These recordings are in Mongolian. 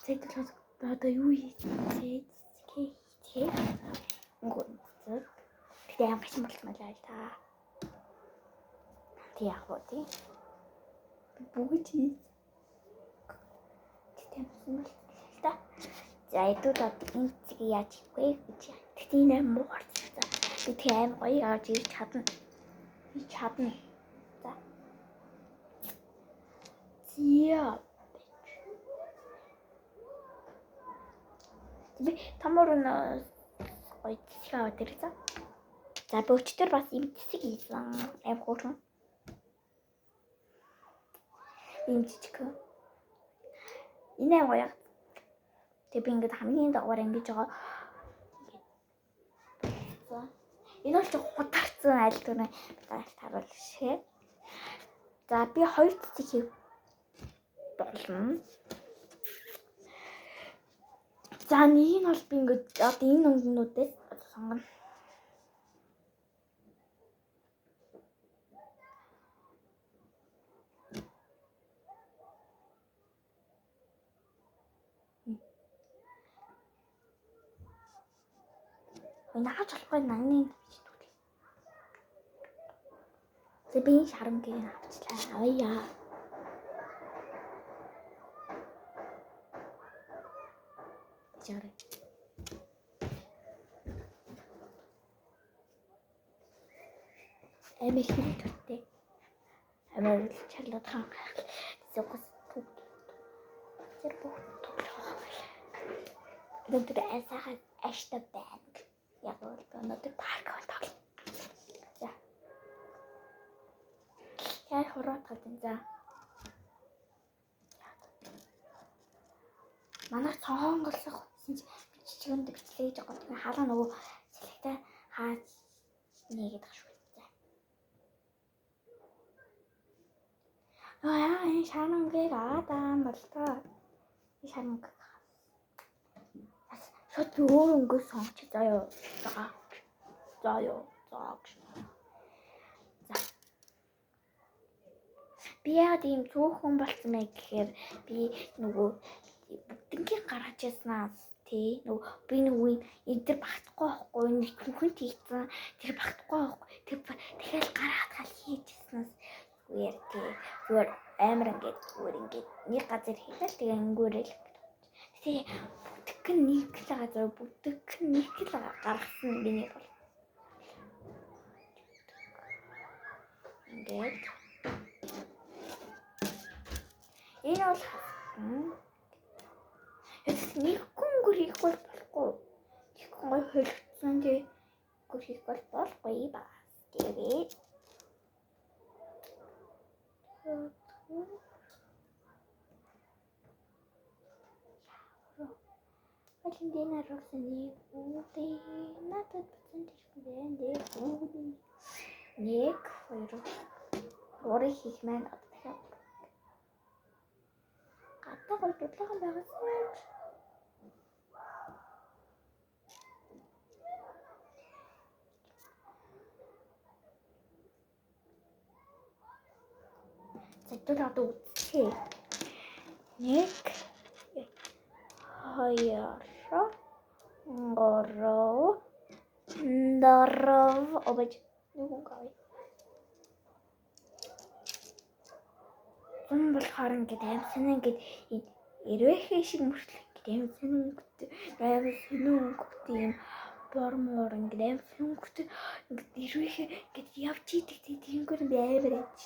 Зэтэл одоо юу хийцээ? Хийцээ. Өнгө. Гэтэ аим гашин болчихмоо л та. Тэг яг уу тий. Бүгд хий. Гэтэ амсан бол л та. За хэдүүл одоо энэ цэгийг яаж хийх вэ гэж. Гэтэ энэ аим муу гарсан. За би тэг аим гоё авч ирж чадна. Би чадна. За. Зя. Би томор нь гоё цэцэг аваад ирсэн. За би өчтөр бас ийм цэцэг хийсэн. Аим хөөрхөн. Ийм жижиг. Энэ аим гоё. Тэг би ингээд хамгийн дагавар ингэж байгаа. За. Энэ бол ч хутарсан айл түрээ таруул шээ. За би хоёр цэцэг хийх болно. За нэг нь бол би ингээд одоо энэ өнгөнүүдээс сонгоно. Нааж болохгүй нагны гэж түл. За би энэ шарамгийг авчлаа. Авъя. Жараа. Амар хэрэг төртэй. Амар чарлаад хаан гайхал. Зүгс түг. Тэр бүх тоглох. Өнөөдөр айсаахад аштай байна. Яг бол өнөөдөр парк бол тоглоно. За. Яг хуруу талын за. Манай цонголсох утсан чи жижигэнд бичлээ гэж байгаа. Тэгээ халаа нөгөө сэлэгтэй хаа нэгээд ах шүү. За. Аа энэ шарангийг аадаа болтоо. Энэ шаранг бас шууд би өөр өнгөө сонгоч заяа. За. За ёо. За. За. Би яагаад ийм цөөхөн болсон бэ гэхээр би нөгөө бүгднгийн гаргаж яснаас тий нөгөө би нөгөө энэ төр багтахгүй байхгүй нэг хүүхэн тийцэн тэр багтахгүй байхгүй тэр дахиад гараад гал хийжсэнээс зүгээр тий зүгээр амар ингээд зүгээр ингээд нэг газар хийгээл тэгээ өнгөөрэл тий бүгдг нь нэг л газар бүгдг нь нэг л гаргасан миний бол ингээд энэ бол нэг гүнгөр хийх бол болохгүй. Нэг гой холигдсон тий. Гүр хийх бол болохгүй бас. Тэгээд Валентина Роксаны үгүй надад бүтэн тэрхэн бэ. Нэг, хоёр, гурыг хийх маань одоо дахиад гадаа гой дулаахан байгаас. За түр одоо үзчихье. 1 2 3 4 обэж нэг өнгө авъя. Зун болохоор ингээд аим сонин ингээд эрвэхээ шиг мөртлөө ингээд аим сонин өнгөтэй аим сонин өнгөтэй юм бор мор ингээд аим сонин өнгөтэй ингээд эрвэхээ ингээд явж идэг тэгэнгүүр би амар айж.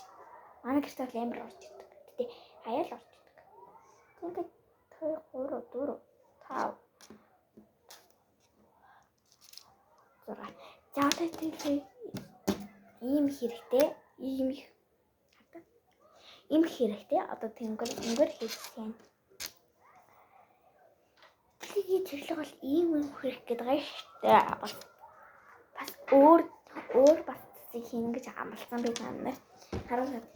Манай гэрт бол амар орж идэг. Гэтэ хаяал орж идэг. Ингээд 2 3 4 5 6. За одоо тэгээд ийм хэрэгтэй, ийм их ийм хэрэгтэй. Одоо тэнгэр тэнгэр хийсэн. Тэгээ зэрлэг бол ийм юм хэрэг гэдэг байгаа шүү дээ. Бас өөр өөр бас цэцэг хийнэ гэж амласан би та нарт. Харуулаад.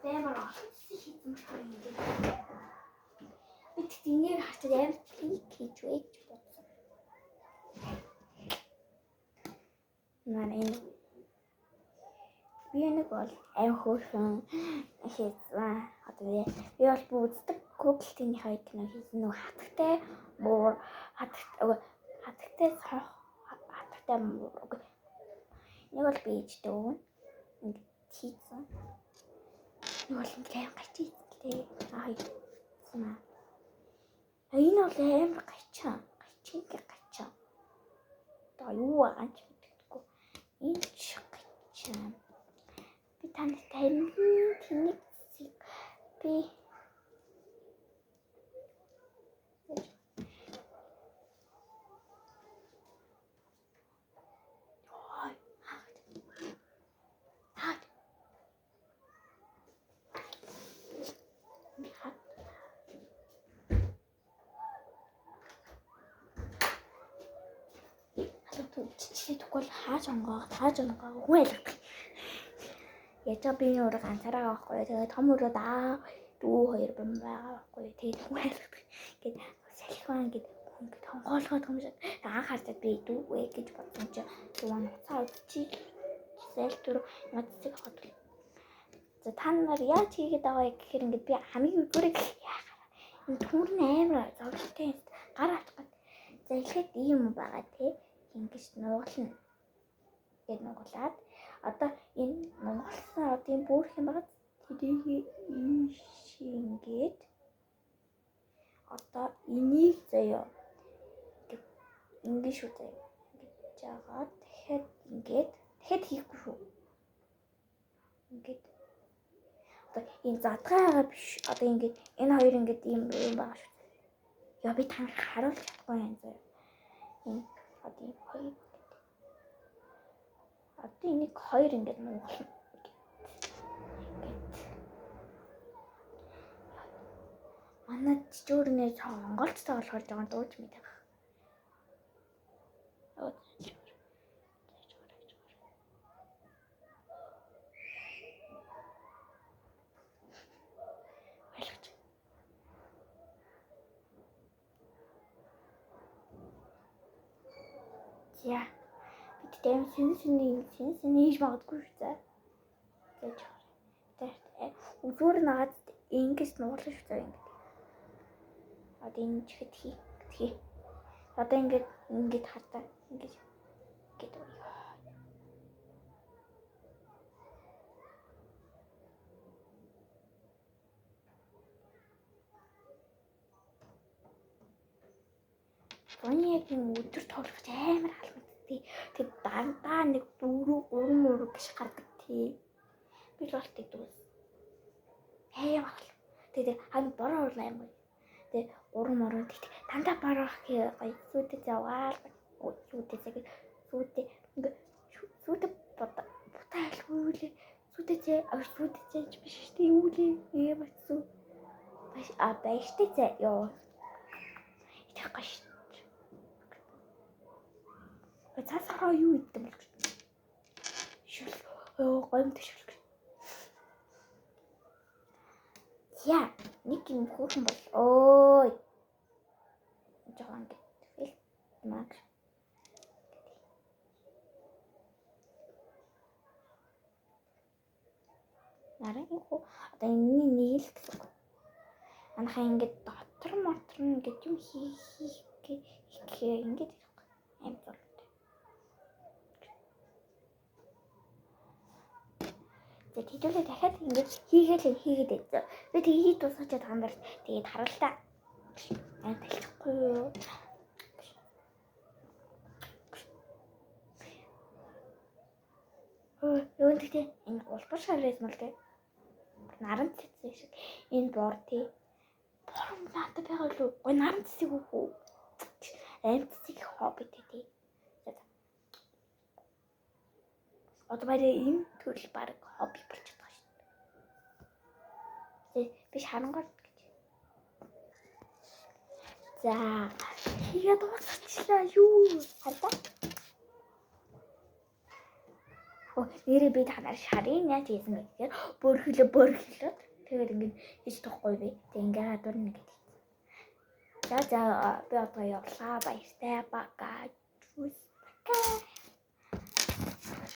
Амар олон цэцэг хийсэн болохоор ингэж. Би тэнийг харчаад амар клик хийж вэ гэж бодсон. Наа энэ Би нэг бол аим хөөрхөн хийсэн. Одоо би бол үздэг Google-ийн хоёр кино хийсэн. Нөгөө хатагтай муур, хатагтай цонх, хатагтай муур. Нэг бол би ээжтэй өгнө. Ингээд хийсэн. Нэг бол ингээд аим гайч хийсэн тий. Аа хийсэн аа. Энэ бол амар гайчаа. Гайчин гайчаа. Одоо юу байгаа ч мэддэггүй. Энэ ч гайчаа. Би танд танин тэнэг цэцэг би Тэгвэл хааж онгоо, хааж онгоо хүн айлгдаг. Яаж би энэ өөрөө ганцаараа байгаа байхгүй. Тэгээд том өрөөд аа дүү хоёр бам байгаа байхгүй. Тэгээд хүн айлгдаг. Ингээд салхиван гээд хүн ингээд онгоолгоод юм шиг. Анх хараад би дүүвэ гэж бодсон чинь дүү нуцаа үзчихий. Зайлтүр нуцыг хот. За та нар яаж хийгээд байгаа вэ гэхээр ингээд би хамгийн үгээрээ яахаа. Энэ төмөр нь амар зовлонтой юм. Гар авчих гад. За эхлээд ийм байгаа тий. Ингэж нугална гэд нугалаад одоо энэ нугалсан одоо энэ бүрх юм байгаа тэрийг ийш ингээд одоо энийг заяа ингэ шүү заяа ингэж жагаад дахиад ингээд дахиад хийхгүй шүү ингээд одоо энэ задгайгаа биш одоо ингээд энэ хоёр ингээд ийм юм байгаа шүү. Яа би таныг харуулж чадахгүй юм заяа. Энэ одоо энэ хоёр одоо энийг хоёр ингээд нугална. Ингээд манай жижүүрнээ монголцтой болохоор жоохон дууж мэдэх. Ойлгож. За. Бид аим син син син син хийж магадгүй шүү за. За жоо. Үзүүр нагаад ингэж нуулна шүү за ингэж. Одоо энэ чихэд хий. Хий. Одоо ингэж ингэж хартаа ингэж гээд Зуны яг юм өдөр тоглох амар халмагдтыг. Тэг дандаа нэг 4 3 мөр гэж гардаг тий. Би л болтыг дүүс. Амар хал. Тэг хам бороо урлаа юм. Тэг 3 мөр тэг дандаа бороо гоё зүйтэй завгаал. Зүйтэй зэг зүйтэй ингээ зүйтэй бутаа айлгүй юу лээ. Зүйтэй зэ авш зүйтэй зэж биш шүү дээ юу лээ. Ийм атсуу. Баяш а баяштай зэ ёо. Итгэхгүй шүү. Цаас хараа юу идэх юм бол шүл гоёмт шүл. Я нэг юм хөөрхөн бол ой. Жохон ингэ тэгэл маг. Наран хөө одоо энэний нэг л гэсэн үг. Манайхаа ингэ дотор мотор нь ингэ юм хийх гэхээр ингэ аим зур. За хэдүүлээ дахиад ингэж хийгээл хийгээд байцсан. Би тэг хийж дуусгачаад байгаа юм байна. Тэгээд харуултаа. Аа талчихгүй юу. Юу гэхдээ энэ улбар шар байсан л дээ. Наран цэцэг шиг. Энэ бор тий. Бор надад байгаа л уу? Гой наран цэцэг үгүй. Аим цэцэг хобби тий. За. Одоо барай энэ төрөл баг хобби болчиход байгаа шүү дээ. Би шарангаар гэж. За, хийгээд дуусчихлаа юу? Хардаа. Оо, нэрээ би та нар шарын яаж хийсэн бэ гэхээр бөөрхөлөө тэгээд ингэж хийж тухгүй би. Тэг ингээ гадуур нэг хийсэн. За за би одоо явлаа. Баяртай. Бага. Чүс. Бага.